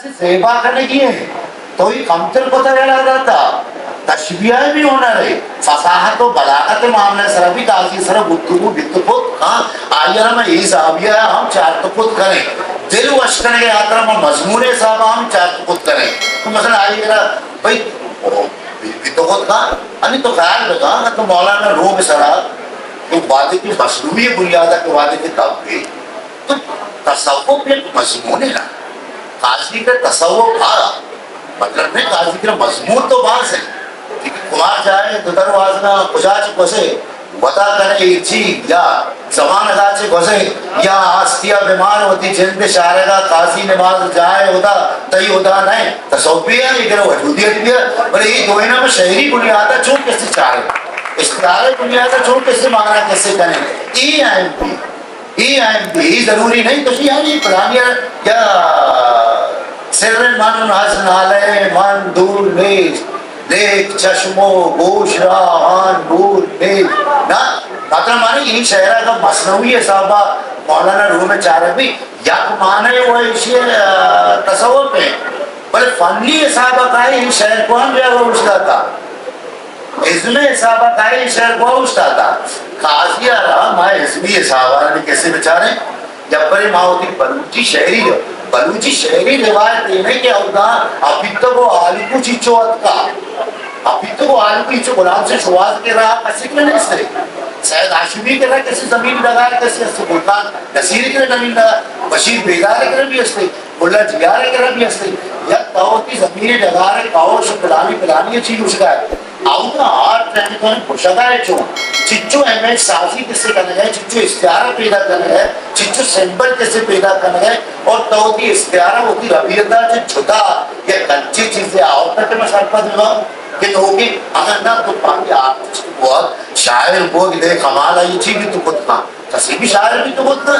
زیبا کنگی ہے، تو یہ کمتر پتہ یلا داتا۔ تشبیہ بھی ہنر ہے، فصاحت و بلاغت معاملہ سرا بھی قاضی سرا گفتگو بیت کت کاں، آئی را ما یہ زاویہ ہم چارت کت کنیں، دل وش کنگے ہاترا ما مضمون حساب ہم چارت کت کنیں۔ تو مثلاً آئی را بھئی، او، بیت کت کاں، انی تو خیال بکاں کہ تو مولانا روم سرا تو وادی کی مصنوعی بنیادہ کے وادی کے تب بھی تو تصوف یک مضمون ہے نا۔ قاضی کا تصوف آ، مطلب نہیں، قاضی کا مضمون تو باز ہے۔ لیکن کمار جائے تو دروازہ کجا چ گوزے، ودا کنے ایرچی یا زمان ادا چ گوزے یا آستیا بیمار وتی جند شارگا قاضی نماز جائے ہدا، تئی ہدا نہیں، تصوف بھی ہے، ادھر وجودیت بھی ہے، بلے یہ دوئنا میں شعری بنیادہ چون کسی چارے، استعارے بنیادہ چون کسی معنی کسی کنے، E M P. E M P, ای ضروری نہیں تو یعنی پلانی یا سر من از نالے من دور نیست، دیکھ چشم و گوش را آن بور نیست۔ نا، مطلب معنی این شعرہ کا مصنوعی حسابہ مولانا روم چارہ بھی یک معنی وہ ایشی، آ، تصوف ہے۔ بلے فنی حسابہ کا این شعر کو ہم جو ہے وہ استاد تھا۔ ازم حساب ء کائے شعر گوا اوشتاتا۔ قاضی ء را ما ازمی حساب ء را کسے بچاریں؟ جبرے ما وتی بلوچی شعری، بلوچی شعری روایت یہ نہیں کہ اودا اپیتگ و آلوکو چیچو اتکا۔ اپیتگ و آلوکو چیچو غلام سے شواز کے رہا کسی کے نہیں سرے۔ سید ہاشمی کے رہا کسی زمین لگا کسی اس سے بلکان نصیر کے زمین لگا، بشیر بیدار کے بھی اس سے۔ ملا جیار ء کرا بھی ہستے، یک تو وتی زمین ء ڈگار ء کہوش پلانی پلانی ء چی گوشگا ہے۔ اودا آرٹ اینڈ تو گوشگا ہے چون، چچو امیج سازی کسے کنگ ہے، چچو استعارہ پیدا کنگ ہے، چچو سمبل کسے پیدا کنگ ہے، اور تو وتی استعارہ وتی ربیعت ء چہ جدا یک انچیں چیزے آورت کہ من سرپد بہ باں کہ لوگے اگر نہ تو پاکے آرٹسٹ بوگ، شاعر بوگ دے کمال آئی چی بھی تو کت کن۔ کسی بھی شاعر بھی تو بوت نہ۔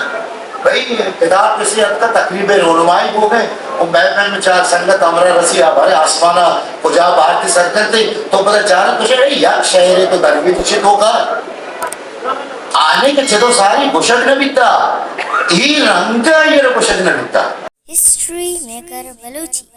بھئی، کتاب کسی حد کا تقریب رونمائی ہو گئے، وہ میں، میں چار سنگت ہمرا رسی آ بھرے آسمانا کجا بھارتی سرکت تھی، تو پتہ چار تو شاید یک شعر ہے تو دروی تو چھ تو کا۔ آنے کے چھ تو ساری گشک نہ بیتا، ای رنگ کا یہ گشک نہ بیتا۔ History maker Balochi.